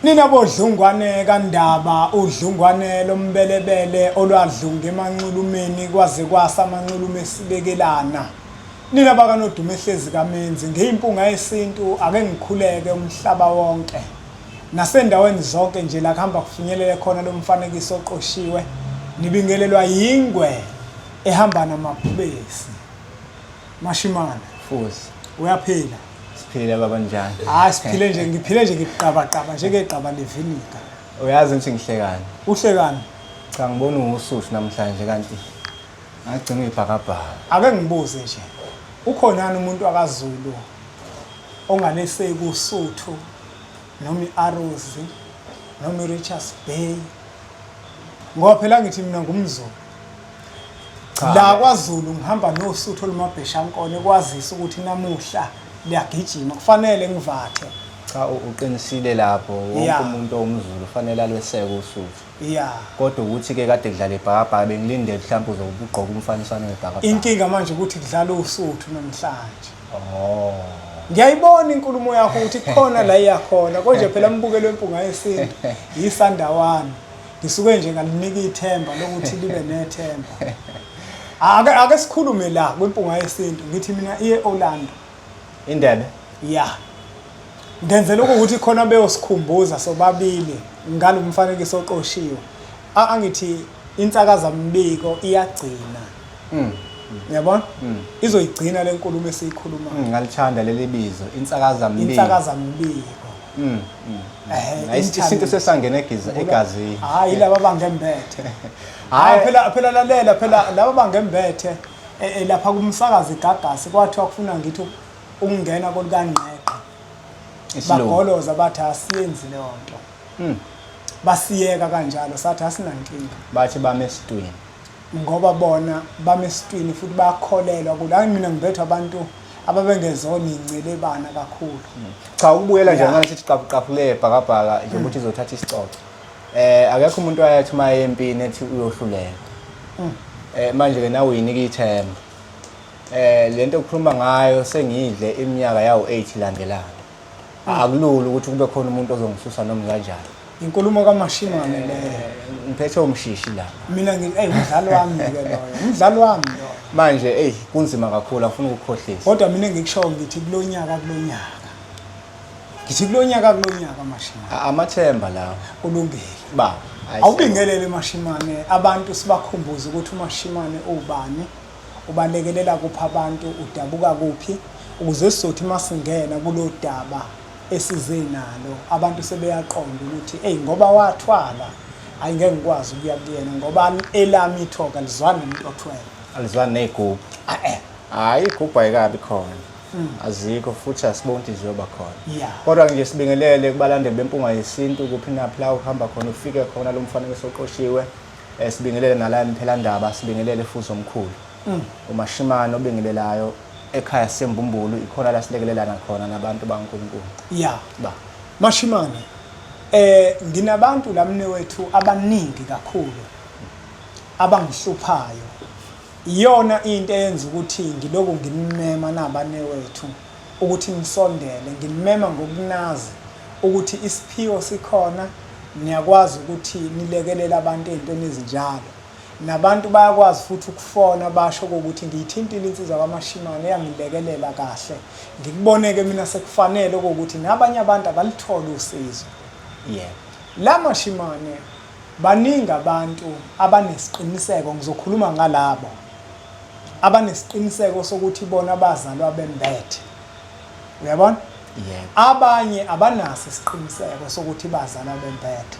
Nina bodlungwane kaNdaba, udlungwane lombelebele olwadlunga emanxulumeni kwaze kwasa amanxulume esibekelana. Nina bakaNodumehlezi kaMenzi, ngiyimpunga yesintu ake ngikhuleke umhlaba wonke. Nasendaweni zonke nje la kuhamba kufinyelele khona lo mfanekiso oqoshiwe, nibingelelwa yingwe ehamba namabhubesi. Mashimane. Fuzi. Uyaphila? Siphile baba njani? Hayi siphile nje ngiphile nje ngiqabaqaba njengeqaba levinika. Uyazi ukuthi ngihlekani? Uhlekani? Cha ngibona uSuthu namhlanje kanti ngagcina ibhakabhaka. Ake ngibuze nje. Ukhonani umuntu akaZulu ongaleseki uSuthu noma iArrows noma iRichards Bay? Ngoba phela ngithi mina ngumZulu. Cha. La kwaZulu ngihamba nosuthu olumabheshankone kwazisa ukuthi namuhla liyagijima kufanele ngivathe. Cha uqinisile lapho wonke umuntu owumZulu ufanele alweseke usuthu. Yeah. Kodwa ukuthi ke kade kudlala ibhakabhaka bengilindele mhlawumbe uzobe ugqoka umfaniswano webhakabhaka. Inkinga manje ukuthi kudlala usuthu namhlanje. Oh. Ngiyayibona inkulumo yakho ukuthi kukhona la iyakhona konje phela mbukelo wempunga yesintu yisandawana. Ngisuke nje ngalinika ithemba lokuthi libe nethemba. Ake sikhulume la kwimpunga yesintu ngithi mina iye Orlando. Indebe? Yeah. Ngenzela ukuthi khona beyosikhumbuza sobabili ngalomfanekiso oqoshiwe. Angithi insakaza mbiko iyagcina. Uyabona? Izoyigcina lenkulumo esiyikhulumayo. Ngalithanda leli bizo insakaza mbiko. Insakaza mbiko. Isintu sesangena egiza egazini. Hayi laba bangembethe. Hayi phela phela lalela phela laba bangembethe e, e, lapha kumsakazi igagasi kwathiwa kufuna ngithi ukungena kolukangqeqe. Bagoloza bathi asiyenzi leyo nto. Basiyeka kanjalo sathi asinankinga. Bathi bame esitwini. Ngoba bona bame esitwini futhi bayakholelwa kulo. Hayi mina ngibethwa abantu ababengezona iy'ncelebana kakhulu. Cha ukubuyela nje ngale sithi qaphu qaphu le bhakabhaka nje ukuthi izothatha isicoco. Akekho umuntu wayethi uma empini ethi uyohluleka. Manje ke nawe uyinika ithemba. Lento okukhuluma ngayo sengiyidle iminyaka yawu 8 ilandelana. Akulula ukuthi kube khona umuntu ozongisusa noma kanjani. Inkulumo kaMashimane leyo. Ngiphethe umshishi la. Mina ngi hey umdlalo wami ke loyo. Umdlalo wami loyo. Manje hey kunzima kakhulu afuna ukukhohlisa. Kodwa mina ngikusho ngithi kulonyaka kulonyaka. Ngithi kulonyaka kulonyaka Mashimane. Amathemba lawo. Kulungile. Ba. Awubingelele Mashimane abantu sibakhumbuze ukuthi uMashimane ubani. Ubalekelela kuphi abantu udabuka kuphi ukuze sizothi masingena kulodaba esize nalo abantu sebeyaqonda ukuthi eyi ngoba wathwala ayi ngeke ngikwazi ukuya kuyena ngoba elami ithoka alizwani nomuntu othwele. Alizwani ney'gubhu. Eh. Hhayi iy'gubhu ayikabi khona. Azikho futhi asiboni ukuthi ziyoba khona. Yeah. Kodwa nje sibingelele kubalandeli bempunga yesintu kuphi naphi la uhamba khona ufike khona lo mfanekiso oqoshiwe. Sibingelele nala eMphelandaba, sibingelele futhi omkhulu. UMashimane obingelelayo ekhaya sisembumbulu ikhona la silekelelana khona nabantu bakaNkulunkulu. Yeah. Ba. Mashimane, nginabantu la mnewethu abaningi kakhulu abangihluphayo. Iyona into eyenza ukuthi ngiloku nginimema nabanewethu ukuthi nisondele, nginimema ngokunazi ukuthi isiphiwo sikhona, niyakwazi ukuthi nilekelele abantu ey'ntweni ezinjalo. Nabantu bayakwazi futhi ukufona basho ukuthi ngiyithintile insizwa kaMashimane eyangilekelela kahle. Ngikubone-ke mina sekufanele okokuthi nabanye abantu abalithole usizo. Yebo. La Mashimane baningi abantu abanesiqiniseko, ngizokhuluma ngalabo abanesiqiniseko sokuthi bona bazalwa bembethe. Uyabona? Yebo. Abanye abanaso isiqiniseko sokuthi bazalwa bembethe.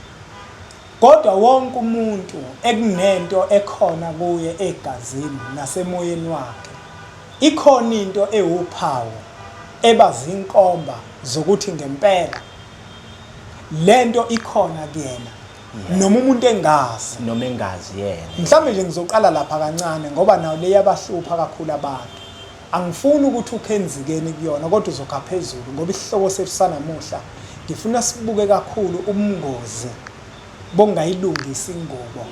Kodwa wonke umuntu ekunento ekhona kuye egazini nasemoyeni wakhe, ikhona into ewuphawu eba zinkomba zokuthi ngempela lento ikhona kuyena noma umuntu engazi. Noma engazi yena. Mhlawumbe nje ngizoqala lapha kancane ngoba nayo le yabahlupha kakhulu abantu. Angifuni ukuthi ukhe enzikeni kuyona kodwa uzokha phezulu ngoba isihloko sethu sanamuhla ngifuna sibuke kakhulu ubungozi bokungayilungisi ingubo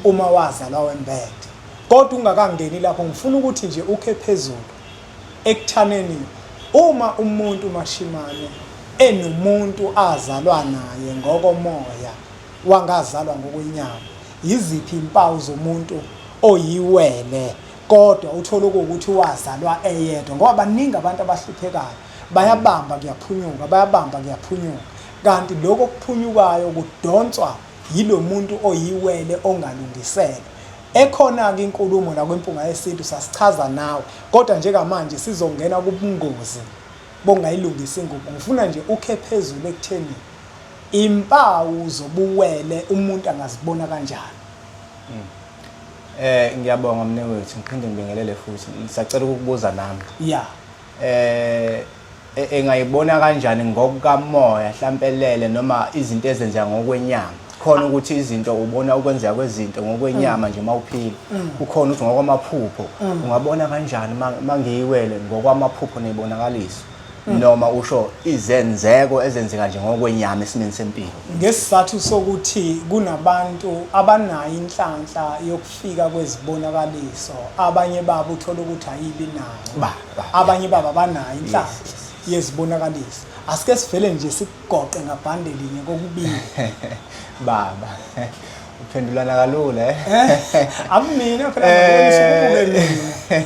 uma wazalwa wembethe. Kodwa ungakangeni lapho ngifuna ukuthi nje ukhe phezulu ekuthaneni uma umuntu mashimane enomuntu azalwa naye ngokomoya wangazalwa ngokwenyama. Yiziphi impawu zomuntu oyiwele kodwa uthole ukuthi wazalwa eyedwa? Ngoba baningi abantu abahluphekayo, bayabamba kuyaphunyuka, bayabamba kuyaphunyuka, kanti lokho okuphunyukayo kudonswa yilo muntu oyiwele ongalungiselwa. Ekhona-ke inkulumo la kwiMpunga Yesintu sasichaza nawe, kodwa njengamanje sizongena kubungozi bokungayilungisi ingubo. Ngifuna nje ukhe phezulu ekutheni impawu zobuwele umuntu angazibona kanjani. Ngiyabonga mnewethu, ngiphinde ngibingelele futhi. Ngisacela ukukubuza nami. Ya. Engayibona kanjani ngokukamoya hlampelele noma izinto ezenzeka ngokwenyama? Khona ukuthi izinto ubona ukwenzeka kwezinto ngokwenyama nje mawuphila. Kukhona ukuthi ngokwamaphupho ungabona kanjani mangiyiwele ngokwamaphupho nezibonakaliso noma usho izenzeko ezenzeka nje ngokwenyama esimeni sempilo. Ngesizathu sokuthi kunabantu abanayo inhlanhla yokufika kwezibonakaliso, abanye babo uthola ukuthi ayibi nayo. Ba, ba, Abanye babo abanayo inhlanhla Yes. yezibonakaliso. Asike sivele nje sikugoqe ngabhande linye kokubili. Baba, uphendulana kalula eh. Akumina phela ngeke mina.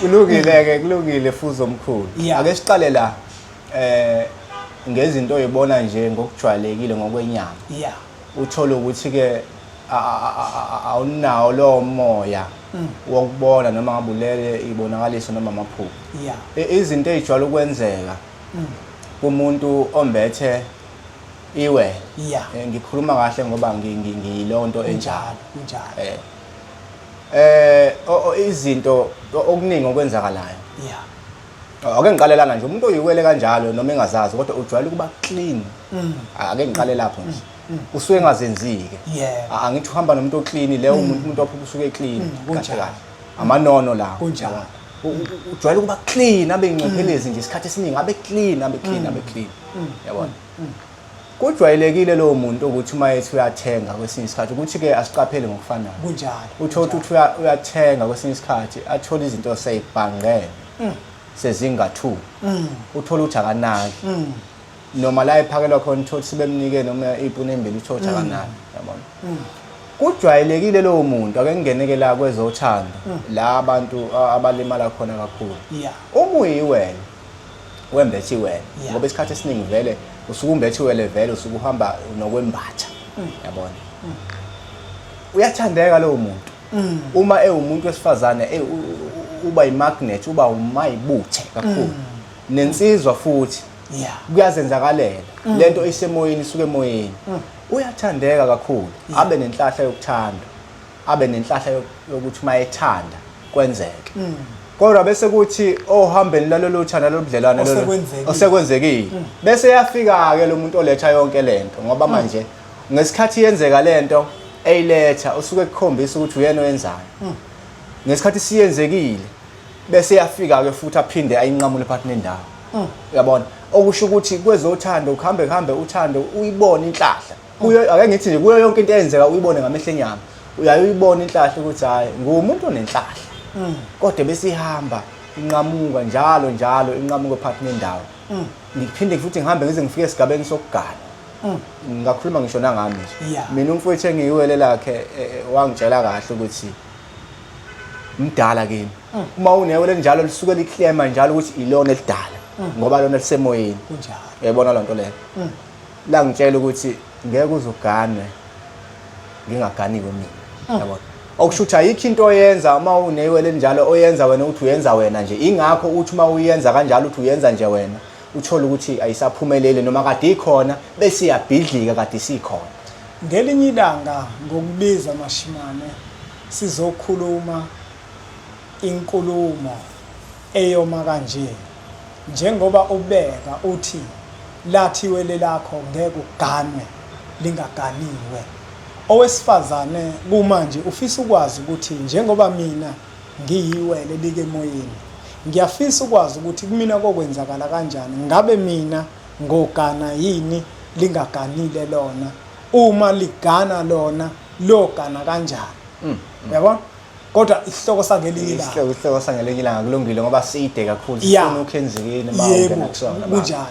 Kulungile ke, kulungile fuzo omkhulu. Yeah. Ake siqale la ngezinto oyibona nje ngokujwayelekile ngokwenyama. Uthole ukuthi ke awunawo lowo moya wokubona noma ngabe ulele ibonakaliso noma amaphupho. Izinto ezijwayele ukwenzeka kumuntu ombethe iwele. Ngikhuluma kahle ngoba ngiyilonto enjalo. Kunjalo. Izinto okuningi okwenzakalayo. Ake ngiqalelana nje umuntu oyiwele kanjalo noma engazazi kodwa ujwayele ukuba clean. Ake ngiqale lapho nje. Usuke engazenzike. Angithi uhamba nomuntu oclean leyo umuntu ophupha usuke clean. Kahle kahle. Amanono lawo. Kunjalo. Ujwayele ukuba clean abe ingcwephelezi nje isikhathi esiningi abe clean abe clean abe clean. Yabona? Kujwayelekile lowo muntu ukuthi uma ethi uyathenga kwesinye isikhathi ukuthi ke asiqaphele ngokufanayo. Kunjalo. Uthola ukuthi uyathenga kwesinye isikhathi athole izinto seyibhangene. Sezinga-2. Uthola ukuthi akanaki. Noma la ephakelwa khona uthola ukuthi sebemnike noma ipuni embili uthola ukuthi akanaki. Yabona? Kujwayelekile lowo muntu ake ngingeneke la kwezothando la abantu abalimala khona kakhulu. Uma uyiwele wembethe iwele ngoba isikhathi esiningi vele usuke umbethe iwele vele usuke uhamba nokwembatha. Yabona? Uyathandeka lowo muntu. Uma ewumuntu wesifazane uba imagnet, uba umayibuthe kakhulu. Nensizwa futhi kuyazenzakalela. Lento isemoyeni isuke emoyeni. Uyathandeka kakhulu, abe nenhlahla yokuthandwa, abe nenhlahla yokuthi uma ethanda kwenzeke. Kodwa bese kuthi ohambeni lalolu thanda lobudlelwane lolu osekwenzekile. Bese yafika ke lo muntu oletha yonke lento ngoba manje ngesikhathi yenzeka lento eyiletha usuke ekukhombisa ukuthi uyena oyenzayo. Ngesikhathi siyenzekile bese yafika ke futhi aphinde ayinqamule phakathi nendawo. Uyabona? Okusho ukuthi kwezothando ukuhambe kuhambe uthando uyibone inhlahla. Kuyo ake ngithi nje kuyo yonke into eyenzeka uyibone ngamehlo enyama. Uyaye uyibone inhlahla ukuthi hayi ngumuntu onenhlahla. Kodwa bese ihamba inqamuka njalo njalo inqamuka phakathi nendawo. Ngiphinde futhi ngihambe ngize ngifike esigabeni sokugana. Ngingakhuluma ngisho nangami nje. Mina umfowethu engiyiwele lakhe wangitshela kahle ukuthi mdala kimi. Uma unewele njalo lisuke liklema njalo ukuthi ilona elidala ngoba lona lisemoyeni. Kunjalo. Uyayibona lonto leyo? La ngitshela ukuthi ngeke uzuganwe ngingaganiwe mina. Yabona? Okusho ukuthi ayikho into oyenza uma unewele njalo oyenza wena uthi uyenza wena nje. Ingakho uthi uma uyenza kanjalo uthi uyenza nje wena uthola ukuthi ayisaphumeleli noma kade ikhona bese iyabhidlika kade isikhona. Ngelinye ilanga ngokubiza Mashimane sizokhuluma inkulumo eyoma kanje. Njengoba ubeka uthi lathi iwele lakho ngeke uganwe lingaganiwe. Owesifazane kumanje ufisa ukwazi ukuthi njengoba mina ngiyiwele like emoyeni, ngiyafisa ukwazi ukuthi kumina kokwenzakala kanjani, ngabe mina ngogana yini lingaganile lona, uma ligana lona logana kanjani? Uyabona? Kodwa isihloko sangelinye ilanga. Isihloko sangelinye ilanga kulungile ngoba side kakhulu sifuna ukhenzikini uma ungena kusona. Kunjalo.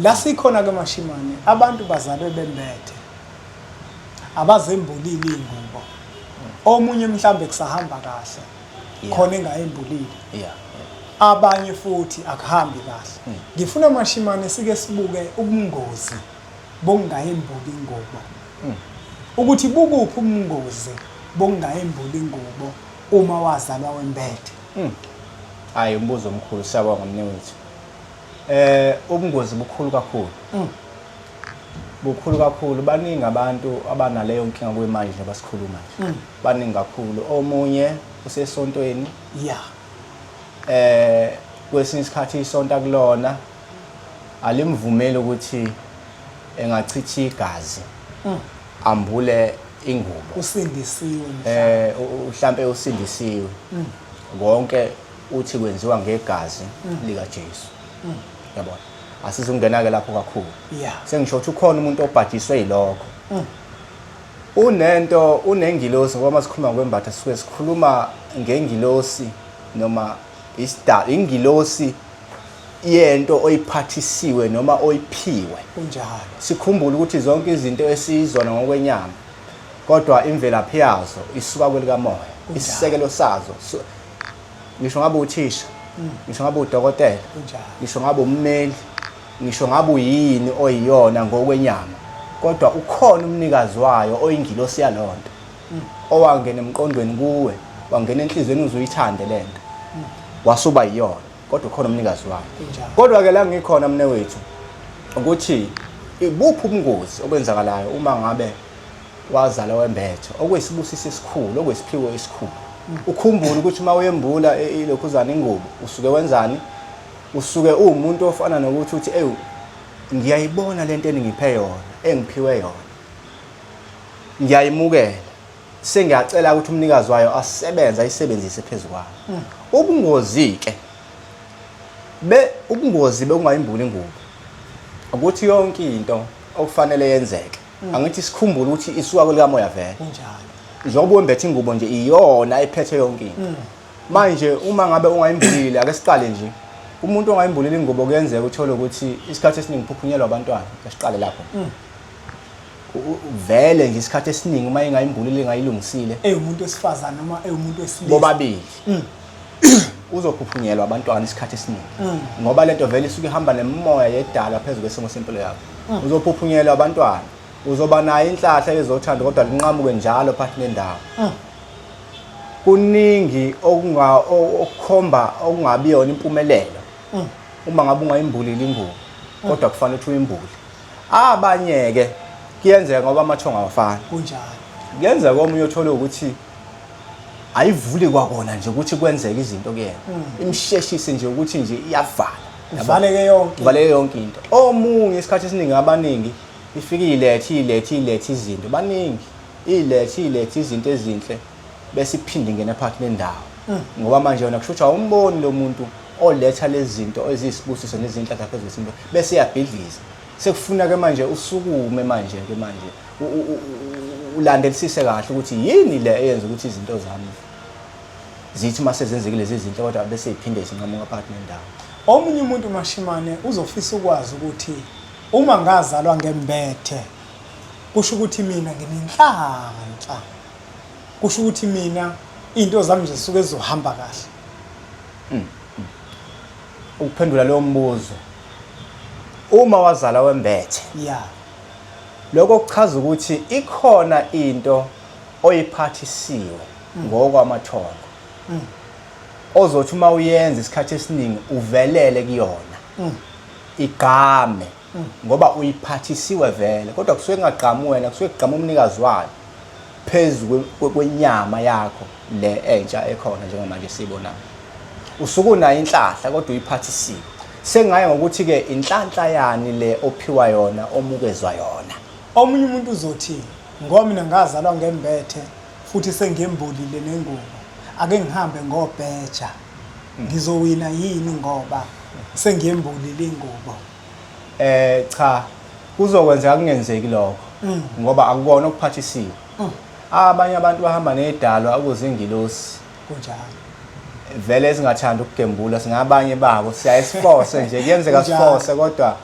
La sikhona ke mashimane abantu bazalwe bembethe. Abazembulile ingubo. Omunye mhlambe kusahamba kahle. Khona engayembulile. Abanye futhi akuhambi kahle. Ngifuna mashimane sike sibuke ubungozi bokungayembuli ingubo. Ukuthi bukuphi ubungozi bokungayembuli ingubo uma wazalwa wembethe? Hayi umbuzo omkhulu siyabonga mnewethu. Ubungozi bukhulu kakhulu. Bukhulu kakhulu baningi abantu abanaleyo nkinga kuyimanje njengoba sikhuluma nje. Baningi kakhulu. Omunye usesontweni. Kwesinye isikhathi isonto akulona alimvumeli ukuthi engachitha igazi ambule ingubo. Usindisiwe mhlambe usindisiwe. Konke uthi kwenziwa ngegazi lika Jesu. Yabona. Asizungena ke lapho kakhulu. Sengisho ukuthi ukhona umuntu obhajiswe yilokho. Unento unengilosi ngoba masikhuluma ngokwembatha sisuke sikhuluma ngengilosi noma isidalo ingilosi yento oyiphathisiwe noma oyiphiwe. Kunjalo. Sikhumbule ukuthi zonke izinto esizona ngokwenyama kodwa imvelaphi yazo isuka kwelikamoya. Isisekelo sazo ngisho ngabe uthisha, ngisho ngabe udokotela, ngisho ngabe ummeli, ngisho ngabe uyini oyiyona ngokwenyama, kodwa ukhona umnikazi wayo oyingilosi yalonto owangena emqondweni kuwe, wangena enhliziyweni uze uyithande lento, wasuba yiyona, kodwa ukhona umnikazi wayo. Kodwa ke la ngikhona mne wethu ukuthi ibuphi ubungozi obenzakalayo uma ngabe wazala wembethe, okuyisibusiso esikhulu, okuyisiphiwo esikhulu. Ukhumbule ukuthi uma uyembula ilokhuzana ingubo usuke wenzani? Usuke uwumuntu ofana nokuthi uthi ewu ngiyayibona lento eningiphe yona, engiphiwe yona, ngiyayimukela, sengiyacela ukuthi umnikazi wayo asebenze ayisebenzise phezu kwayo. Ubungozi ke ubungozi bekungayimbuli ingubo ukuthi yonke into okufanele yenzeke, angithi sikhumbule ukuthi isuka kwelikamoya vele. Kunjalo. Njengoba wembethe ingubo nje iyona ephethe yonke into. Manje uma ngabe ungayimbulile, ake siqale nje umuntu ongayimbulile ingubo kuyenzeka uthole ukuthi isikhathi esiningi uphuphunyelwa abantwana. Ake siqale lapho. Vele nje isikhathi esiningi uma engayimbulile engayilungisile, ewumuntu wesifazane noma ewumuntu wesilisa, bobabili uzophuphunyelwa abantwana isikhathi esiningi, ngoba lento vele isuke ihamba nemimoya yedalwa phezu kwesimo sempilo yakho. Uzophuphunyelwa abantwana, uzoba nayo inhlahla yezothando kodwa linqamuke njalo phakathi nendawo. Kuningi okukhomba okungabi yona impumelelo uma ngabe ungayimbulile ingubo, kodwa kufanele ukuthi uyimbule. Abanye ke kuyenzeka ngoba amathongo awafani. Kunjalo. Kuyenzeka omunye uthole ukuthi ayivuli kwakona nje ukuthi kwenzeke izinto kuyena, imsheshise nje ukuthi nje iyavala, ivaleke yonke, ivaleke yonke into. Omunye isikhathi esiningi abaningi ifike ilethe ilethe ilethe izinto, baningi ilethe ilethe izinto ezinhle bese iphinde ingena phakathi nendawo, ngoba manje yona kusho ukuthi awumboni lo muntu oletha lezi zinto eziyisibusiso nezinhlanhla phezu kwesinto bese iyabhidliza. Sekufuna ke manje usukume manje ke manje ulandelisise kahle ukuthi yini le eyenza ukuthi izinto zami zithi uma sezenzekile lezi zinto kodwa bese iphinde isinqamuka phakathi nendawo. Omunye umuntu mashimane uzofisa ukwazi ukuthi uma ngazalwa ngembethe kusho ukuthi mina nginenhlanhla, kusho ukuthi mina into zami nje zisuke zizohamba kahle. Ukuphendula lowo mbuzo, uma wazalwa wembethe, lokho kuchaza ukuthi ikhona into oyiphathisiwe ngokwamathongo ozothi uma uyenza isikhathi esiningi uvelele kuyona, igqame ngoba uyiphathisiwe vele, kodwa kusuke kungagqami wena, kusuke kugqama umnikazi wayo phezu kwenyama yakho le entsha ekhona njengamanje esiyibonayo. Usuke unayo inhlahla kodwa uyiphathisiwe. Sengaya ngokuthi-ke inhlanhla yani le ophiwa yona, omukezwa yona. Omunye umuntu uzothi ngoba mina ngazalwa ngembethe futhi sengiyembulile nengubo, ake ngihambe ngobheja, ngizowina yini ngoba sengiyembulile ingubo? Cha, kuzokwenzeka kungenzeki lokho ngoba akukona okuphathisiwe. Abanye abantu bahamba nedalwa okuzingilosi. Kunjalo. Vele esingathanda ukugembula singabanye babo, siyaye sifose nje, kuyenzeka sifose kodwa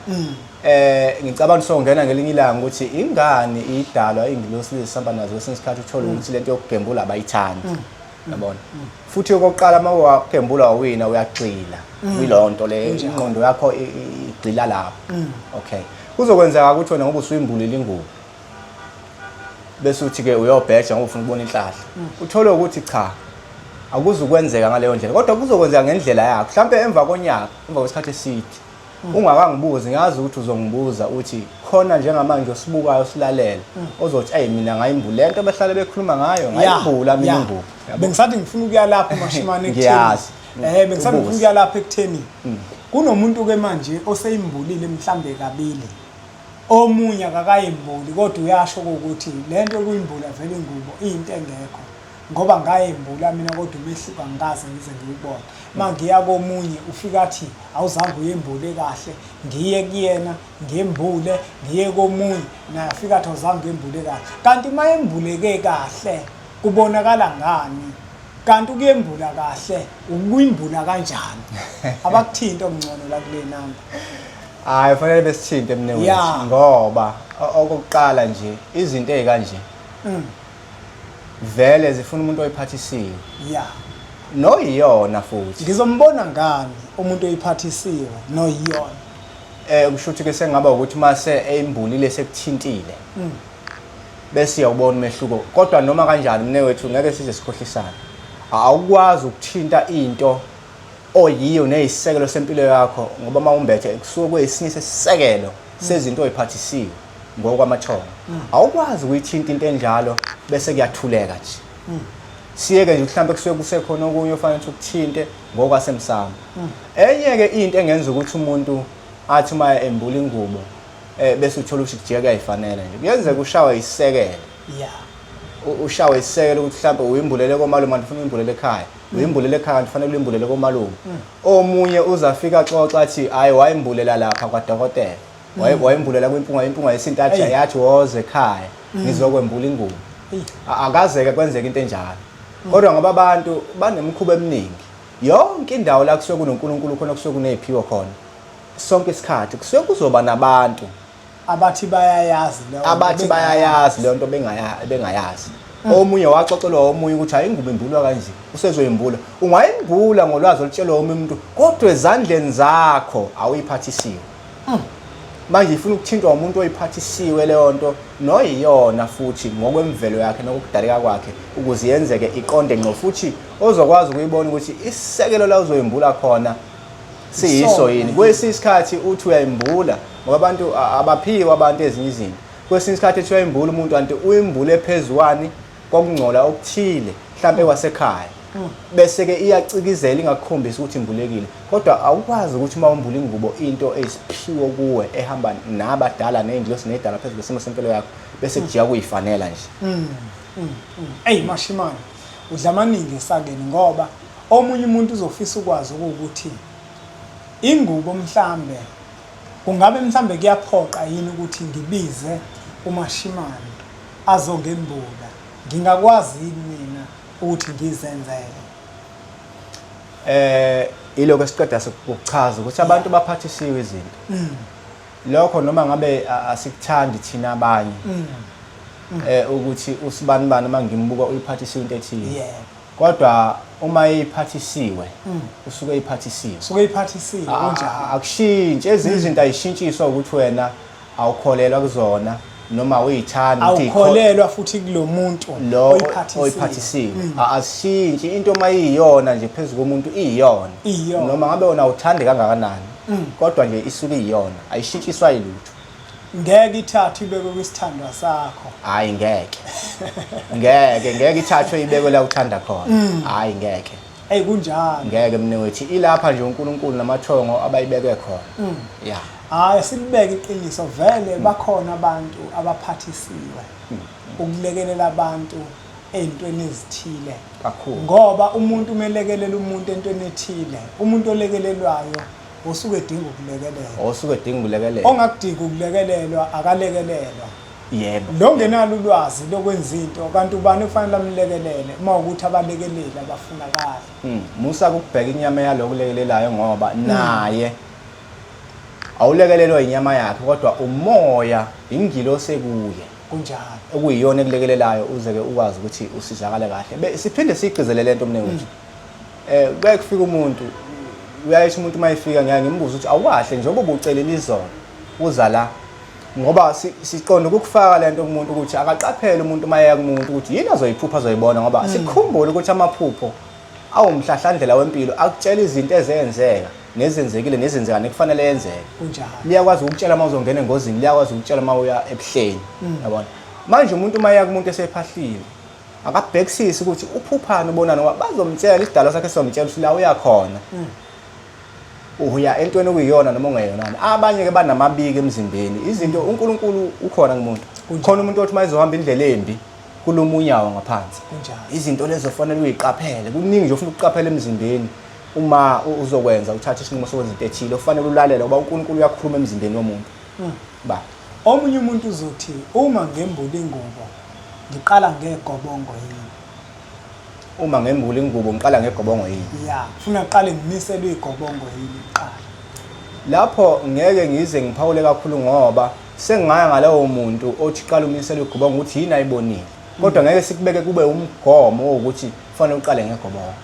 ngicabanga songena ngelinye ilanga ukuthi ingani idalwa ingilosi lezisamba nazo kwesinye isikhathi uthole ukuthi lento yokugembula abayithandi. Yabona? Futhi okokuqala uma wagembula wawina uyagxila kuleyo nto leyo, ingqondo yakho igxila lapho. Okay. Kuzokwenzeka ukuthi wena ngoba usuyimbulile ingubo bese uthi-ke uyobheja ngoba ufuna ukubona inhlahla, uthole ukuthi cha, akuzukwenzeka ngaleyo ndlela, kodwa kuzokwenzeka ngendlela yakho mhlawumpe emva konyaka, emva kwesikhathi eside ungakangibuzi. Ngiyazi ukuthi uzongibuza uthi khona njengamanje osibukayo silalele ozothi ayi mina ngayimbula lento behlale bekhuluma ngayo, ngayimbula mina ingubo. Yabo? Bengisathi ngifuna ukuya lapho, Mashimane, ekutheni Ngiyazi. Bengisathi ngifuna Ubuze. ukuya lapho ekutheni kunomuntu ke manje oseyimbulile mhlambe kabili, omunye akakayimbuli, kodwa uyasho ukuthi lento yokuyimbula vele ingubo iyinto engekho ngoba ngayembula mina kodwa umehluko angikaze ngize ngiwubone. Uma ngiya komunye ufika athi awuzange uyembule kahle, ngiye kuyena ngembule, ngiye komunye naye afika athi awuzange uyembule kahle. Kanti uma embuleke kahle kubonakala ngani? Kanti ukuyembula kahle ukuyimbula kanjani? Abakuthinta okungcono la kule namba. Hayi, fanele besithinte mnewethu ngoba okokuqala nje izinto ezikanje vele zifuna umuntu oyiphathisiwe noyiyona futhi. Ngizombona ngani umuntu oyiphathisiwe noyiyona? Kusho ukuthi ke sengaba ukuthi mase eyimbulile sekuthintile bese uyawubona umehluko. Kodwa noma kanjani mnewethu ngeke size sikhohlisane, awukwazi ukuthinta into oyiyo neyisisekelo sempilo yakho, ngoba uma umbethe kusuke kuyisinye sesisekelo sezinto oyiphathisiwe ngokwamathongo. Awukwazi ukuyithinta into enjalo bese kuyathuleka nje. Siyeke nje, mhlawumbe kusuke kusekhona okunye ofanele ukuthi ukuthinte ngokwasemsamo. Enye-ke into engenza ukuthi umuntu athi uma embula ingubo bese uthola ukuthi kujika kuyayifanela nje, kuyenzeka ushawe isisekelo. Ushawe isisekelo ukuthi mhlawumbe uyimbulele komalume kanti ufuna uyimbulele ekhaya, uyimbulele ekhaya kanti kufanele uyimbulele komalume. Omunye uzafika axoxa athi hhayi, wayimbulela lapha kwadokotela, wayimbulela kwimpunga, impunga yesintu, athi yathi woze ekhaya ngizokwembula ingubo. Akazeke kwenzeka into enjalo. Kodwa ngoba abantu banemikhuba eminingi, yonke indawo la kusuke kunoNkulunkulu khona kusuke kuney'phiwo khona, sonke isikhathi kusuke kuzoba nabantu abathi bayayazi leyo nto, abathi bayayazi leyo nto bengayazi. Omunye waxoxelwa omunye ukuthi hayi, ingubo imbulwa kanje, usezoyimbula. Ungayimbula ngolwazi olutshelwa omunye umuntu, kodwa ezandleni zakho awuyiphathisiwe. Manje ifuna ukuthintwa umuntu oyiphathisiwe leyo nto noyiyona futhi ngokwemvelo yakhe nokudaleka kwakhe, ukuze yenzeke iqonde ngqo, futhi ozokwazi ukuyibona ukuthi isisekelo la uzoyimbula khona siyiso yini. Kwesinye isikhathi uthi uyayimbula, ngoba abantu abaphiwe abantu ezinye izinto. Kwesinye isikhathi ethi uyayimbula umuntu, kanti uyimbule phezukwani kokungcola okuthile mhlampe kwasekhaya, bese-ke iyacikizela ingakukhombisi ukuthi imbulekile. Kodwa awukwazi ukuthi uma umbula ingubo, into eyisiphiwo kuwe ehamba nabadala ney'ngilosi ney'dala phezu kwesimo sempilo yakho, bese kujika kuyifanela nje. Eyi Mashimane, udla amaningi esakeni, ngoba omunye umuntu uzofisa ukwazi ukuthi ingubo mhlambe kungabe mhlambe kuyaphoqa yini ukuthi ngibize uMashimane azongembula, ngingakwazi yini mina ukuthi ngizenzele? Ilokho esiqeda ukuchaza ukuthi abantu baphathisiwe izinto. Lokho noma ngabe asikuthandi thina abanye ukuthi usibanibani uma ngimbuka uyiphathisiwe into ethile. Kodwa uma eyiphathisiwe usuke eyiphathisiwe. Usuke eyiphathisiwe kunjalo. Akushintshi ezinye izinto, ayishintshiswa ukuthi wena awukholelwa kuzona noma uyithanda ukuthi awukholelwa futhi kulo muntu lo oyiphathisiwe. Oyiphathisiwe asishintshi into uma iyiyona nje phezu komuntu, iyiyona. Iyiyona. Noma ngabe wena uthande kangakanani, kodwa nje isuke iyiyona, ayishintshiswa yilutho. Ngeke ithathwe ibekwe kwisithandwa sakho. Hayi, ngeke, ngeke, ngeke ithathwe ibekwe la uthanda khona, hayi ngeke. Eyi kunjalo. Ngeke mnewethu, ilapha nje uNkulunkulu namathongo abayibeke khona ya. Hhayi, silibeke iqiniso vele, bakhona abantu abaphathisiwe ukulekelela abantu ey'ntweni ezithile. Kakhulu. Ngoba umuntu uma elekelela umuntu entweni ethile, umuntu olekelelwayo osuke edinga ukulekelelwa. Osuke edinga ukulekelelwa. Ongakudingi ukulekelelwa akalekelelwa. Yebo. Lo ngenalo ulwazi lokwenza into kanti ubani kufanele amlekelele uma ukuthi abalekeleli abafunakali. Musa ukubheka inyama yalokulekelelayo ngoba naye awulekelelwa inyama yakhe kodwa umoya ingilosi ekuye. Kunjalo. Okuyiyona ekulekelelayo uze ke ukwazi ukuthi usizakale kahle. Siphinde sigcizelele lento mnewethu. Kuyaye kufika umuntu, uyayisho umuntu uma efika ngiyaye ngimbuze ukuthi awukahle njengoba ubucelile izolo uza la, ngoba siqonda ukukufaka lento kumuntu ukuthi akaqaphele umuntu uma eya kumuntu ukuthi yini azoyiphupha azoyibona, ngoba sikhumbule ukuthi amaphupho awumhlahlandlela wempilo akutshela izinto ezenzeka nezenzekile nezenzeka nekufanele yenzeke. Kunjalo. Liyakwazi ukutshela uma uzongena engozini, liyakwazi ukutshela uma uya ebuhleni, yabona. Manje umuntu uma eya kumuntu esephahlile akabhekisisi ukuthi uphuphani ubonani, ngoba bazomtshela isidalwa sakhe sizomtshela ukuthi la uyakhona uya entweni okuyiyona noma ongeyonani. Abanye-ke banamabiki emzimbeni, izinto uNkulunkulu ukhona kumuntu. Khona umuntu othi uma ezohamba indlela embi kuluma unyawo ngaphansi. Izinto lezo fanele uyiqaphele, kuningi nje ofuna ukuqaphela emzimbeni uma uzokwenza uthathe isinqumo sokwenza into ethile, ufanele ulalele ngoba uNkulunkulu uyakhuluma emzimbeni womuntu. Ba omunye umuntu uzothi uma ngembula ingubo ngiqala ngegobongo yini? Uma ngembula ingubo ngiqala ngegobongo yini? Ya, funa ngiqale ngimiselwe igobongo yini kuqala? Lapho ngeke ngize ngiphawule kakhulu ngoba sengingaya ngalowo muntu othi qala umisele igobongo ukuthi yini ayibonile. Kodwa ngeke sikubeke kube umgomo wokuthi kufanele uqale ngegobongo.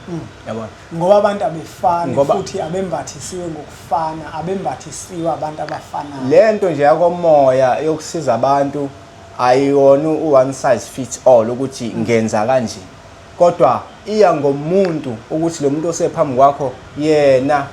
Yabona? Ngoba abantu abefani futhi abembathisiwe ngokufana, abembathisiwe abantu abafanayo. Lento nje yakomoya yokusiza abantu ayiyona u-one size fits all ukuthi ngenza kanje, kodwa iya ngomuntu ukuthi lo muntu osephambi kwakho yena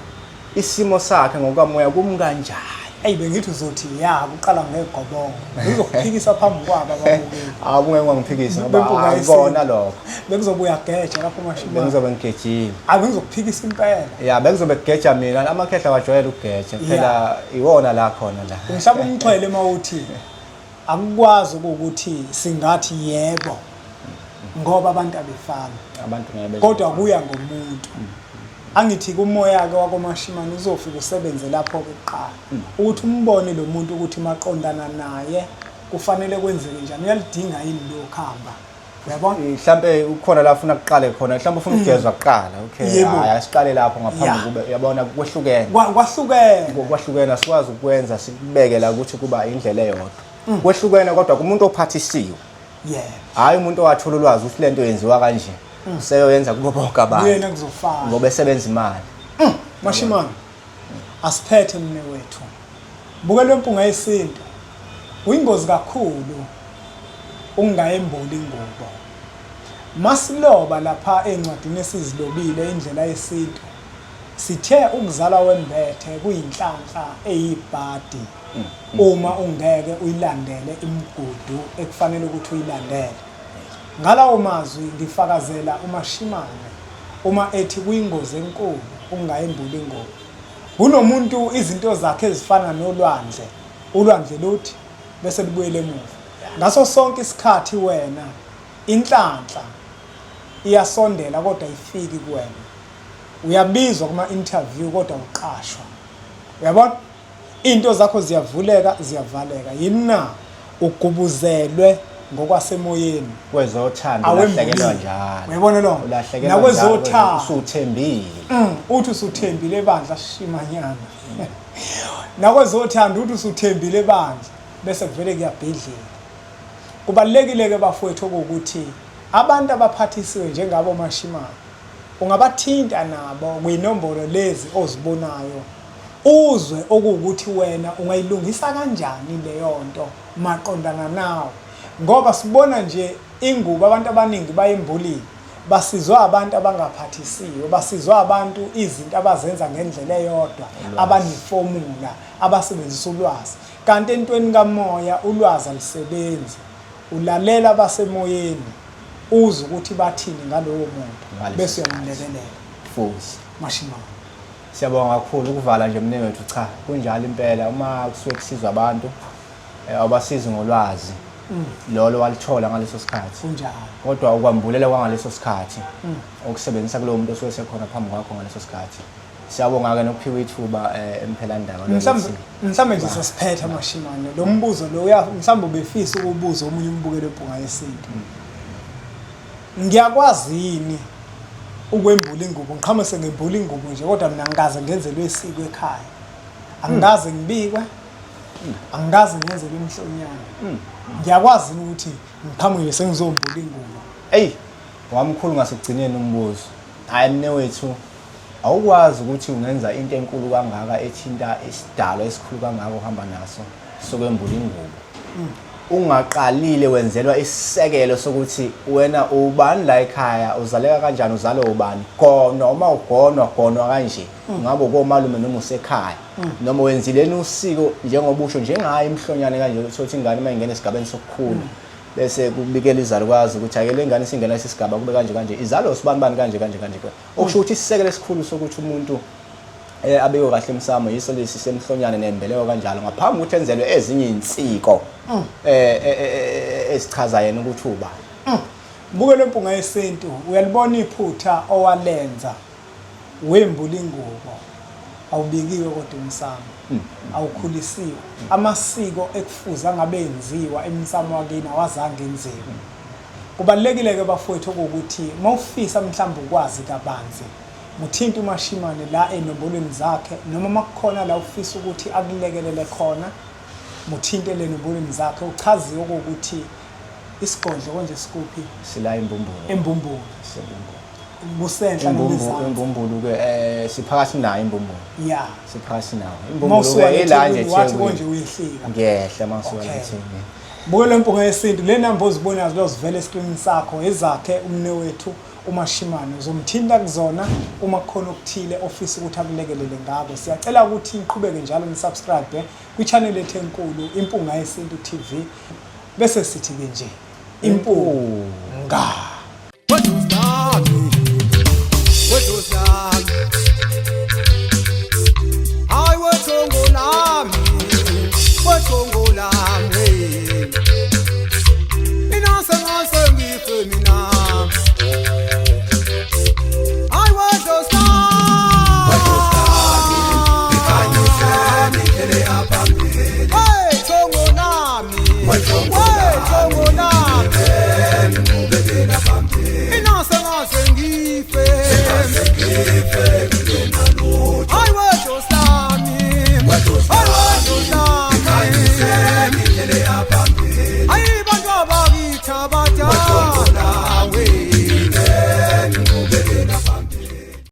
isimo sakhe ngokukamoya kumi kanjani. Eyi, bengithi uzothi ya kuqala ngegobongo, ngizokuphikisa phambi kwabo ababukeli. Awungeke ungangiphikisa ngoba akukona lokho. Bekuzobuya geja lapho mashimane. Bengizobe ngigejile. Hayi, bengizokuphikisa impela. Ya, bekuzobe kugeja mina, amakhehla awajwayele ukugeja phela, iwona la khona la. Ngihlaba umxhwele uma uthi akukwazi ukuthi singathi yebo ngoba abantu abefani. Abantu ngeke. Kodwa kuya ngomuntu. Angithi kumoya ke wakomashimane uzofika usebenze lapho ke kuqala. Ukuthi umbone lo muntu ukuthi maqondana naye kufanele kwenzeke njani, uyalidinga yini lo khamba. Uyabona? Mhlambe ukhona la ufuna kuqale khona, mhlambe ufuna ukugezwa kuqala. Okay, hayi asiqale lapho ngaphambi kube uyabona kwehlukene. Kwahlukene. Kwahlukene, asikwazi ukwenza sikubeke la ukuthi kuba indlela eyodwa. Kwehlukene kodwa kumuntu ophathisiwe. Yebo. Hayi umuntu owathola ulwazi ukuthi lento yenziwa kanje. Useyoyenza kubo bonke abantu. Kuyena kuzofana. Ngoba esebenza imali. Mashimane. Asiphethe mne wethu. Bukelwe impunga yesintu. Kuyingozi kakhulu ukungayembuli ingubo. Masiloba lapha ezincwadini esizilobile indlela yesintu, sithe ukuzalwa wembethe kuyinhlanhla eyibhadi uma ungeke uyilandele imigudu ekufanele ukuthi uyilandele. Ngalawo mazwi ngifakazela uMashimane uma ethi kuyingozi enkulu ukungayembuli ingubo. Kunomuntu izinto zakhe ezifana nolwandle, ulwandle luthi bese lubuyela emuva. Ngaso sonke isikhathi wena inhlanhla iyasondela kodwa ayifiki kuwena. Uyabizwa kuma-interview kodwa uqashwa. Uyabona? Into zakho ziyavuleka ziyavaleka. Yini na? Ugubuzelwe ngokwasemoyeni. Kwezothando ulahlekelwa njalo. Uyabona lo? Ulahlekelwa Nakwezothando usuthembile. Uthi usuthembile ebandla shimanyana. Nakwezothando uthi usuthembile ebandla bese kuvele kuyabhidlika. Kubalulekile ke bafowethu ukuthi abantu abaphathisiwe njengabo mashimane ungabathinta nabo kwinombolo lezi ozibonayo uzwe okuwukuthi wena ungayilungisa kanjani leyo nto maqondana nawe, ngoba sibona nje ingubo abantu abaningi bayembulile, basizwa abantu abangaphathisiwe, basizwa abantu izinto abazenza ngendlela eyodwa, abanefomula, abasebenzisa ulwazi. Kanti entweni kamoya ulwazi alusebenzi, ulalela abasemoyeni uzwe ukuthi bathini ngalowo muntu bese uyamlekelela. Futhi Mashimane. Siyabonga kakhulu ukuvala nje mnewethu, cha kunjalo impela uma kusuke kusizwa abantu awubasizi ngolwazi lolo walithola ngaleso sikhathi. Kunjalo. Kodwa ukwambulela kwangaleso sikhathi okusebenzisa kulowo muntu osuke sekhona phambi kwakho ngaleso sikhathi. Siyabonga-ke nokuphiwa ithuba emphelandaba. Mhlawumbe mhlawumbe nje sesiphetha Mashimane lo mbuzo lo uya mhlawumbe ubefisa ukubuza omunye umbukeli weBhunga Yesintu. Ngiyakwazi yini ukwembula ingubo ngiqhamuke sengembula ingubo nje kodwa mina ngikaze ngenzelwe isiko ekhaya. Angikaze ngibikwe. Angikaze ngenzelwe imhlonyana. Ngiyakwazi yini ukuthi ngiqhamuke nje sengizombula ingubo. Eyi, wamkhulu ngasekugcineni umbuzo. Hhayi mnewethu, awukwazi ukuthi ungenza into enkulu kangaka ethinta isidalo esikhulu kangaka ohamba naso sokwembula ingubo. Ungaqalile wenzelwa isisekelo sokuthi wena ubani la ekhaya, uzaleka kanjani, uzalwa ubani, gonwa uma ugonwa, gonwa kanje. Ngabe ukomalume noma usekhaya. Noma wenzileni usiko njengoba usho njengayo imhlonyane kanje uthole ukuthi ingane uma ingena esigabeni sokukhula bese kubikela izalukwazi ukuthi ake le ngane isingena lesi sigaba kube kanje kanje izalwa usibani bani kanje kanje kanje. Okusho ukuthi isisekelo esikhulu sokuthi umuntu abekwe kahle emsamo yiso lesi semhlonyane nembeleko kanjalo ngaphambi ukuthi enzelwe ezinye insiko ezichaza yena ukuthi ubani. Mbukelo Mpunga Yesintu uyalibona iphutha owalenza wembula ingubo awubikiwe kodwa umsamo awukhulisiwe amasiko ekufuze angabe enziwa emsamo wakini awazange enziwe. Kubalulekile-ke bafowethu okuwukuthi uma ufisa mhlawumbe ukwazi kabanzi muthinte uMashimane la ey'nombolweni zakhe noma uma kukhona la ufisa ukuthi akulekelele khona muthinte le nombolweni zakhe uchaziwe okuwukuthi isigodlo konje sikuphi? Sila eMbumbulu. EMbumbulu. Sisembumbulu. Kusenhla noma ezansi? Imbumbulu ke siphakathi nayo imbumbulu. Yeah. Siphakathi nayo. Imbumbulu ke ila nje wathi konje uyehlika. Ngiyehla masuka la eThekwini. Bukela Mpunga Yesintu le namba ozibonayo zilozivela eskrinini sakho ezakhe umnewethu uMashimane uzomthinta kuzona uma kukhona okuthile ofisa ukuthi akulekelele ngako. Siyacela ukuthi niqhubeke njalo ni-subscribe kwi-channel yethu enkulu Impunga Yesintu TV bese sithi ke nje impunga. Hayi wethongo lami, wethongo lami, mina sengase ngife mina. Hayi wedlozi lami, hey thongo lami, wethongo lami, mina sengase ngife. Hayi wedlozi lami, hayi wedlozi lami.